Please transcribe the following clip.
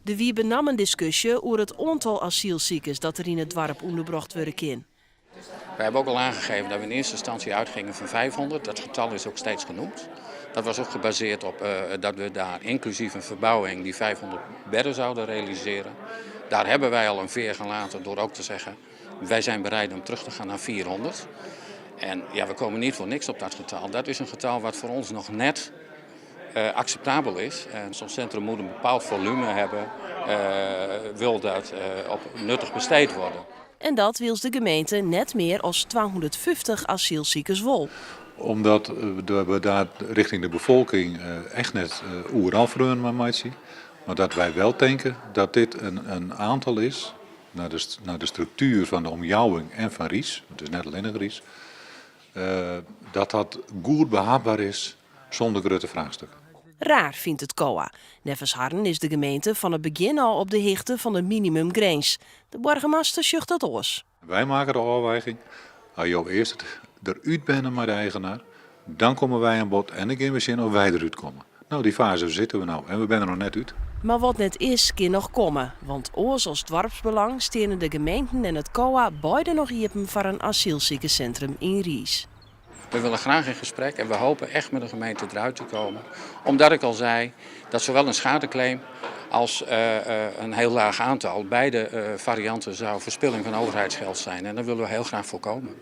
Der wie benammen diskusje oer it oantal asylsikers dat der yn it doarp ûnderbrocht wurde kin. Wij hebben ook al aangegeven dat we in eerste instantie uitgingen van 500. Dat getal is ook steeds genoemd. Dat was ook gebaseerd op dat we daar inclusief een verbouwing die 500 bedden zouden realiseren. Daar hebben wij al een veer gelaten door ook te zeggen: wij zijn bereid om terug te gaan naar 400. En ja, we komen niet voor niks op dat getal. Dat is een getal wat voor ons nog net acceptabel is. En zo'n centrum moet een bepaald volume hebben, wil dat op nuttig besteed worden. En dat wylst de gemeente net mear as 250 asylsikers wol. Omdat we daar richting de befolking echt net oeral freonen mei meitsje. Mar dat wy wol tinke dat dit in oantal is, nei de struktuer fan de omjouwing en fan Riis, it is net allinnich Riis, dat dat goed behapber is sûnder grutte fraachstikken. Raar, fynt it COA. Neffens harren is de gemeente fan it begjin ôf op de hichte fan de minimumgrins. De boargemaster sjocht dat oars. Wy meitsje de ôfwaging, as jo earst derút binne mei de eigener, dan komme wy oan bod en dan geane we sjen oft wy derút komme. No, dy faze sitte we no en we binne der noch net út. Mar wat net is, kin noch komme. Want oars as Doarpsbelang steane de gemeenten en it COA beide noch iepen foar in asylsikerssintrum yn Riis. We willen graag in gesprek en we hopen echt met de gemeente eruit te komen. Omdat ik al zei dat zowel een schadeclaim als een heel laag aantal, beide varianten zou verspilling van overheidsgeld zijn. En dat willen we heel graag voorkomen.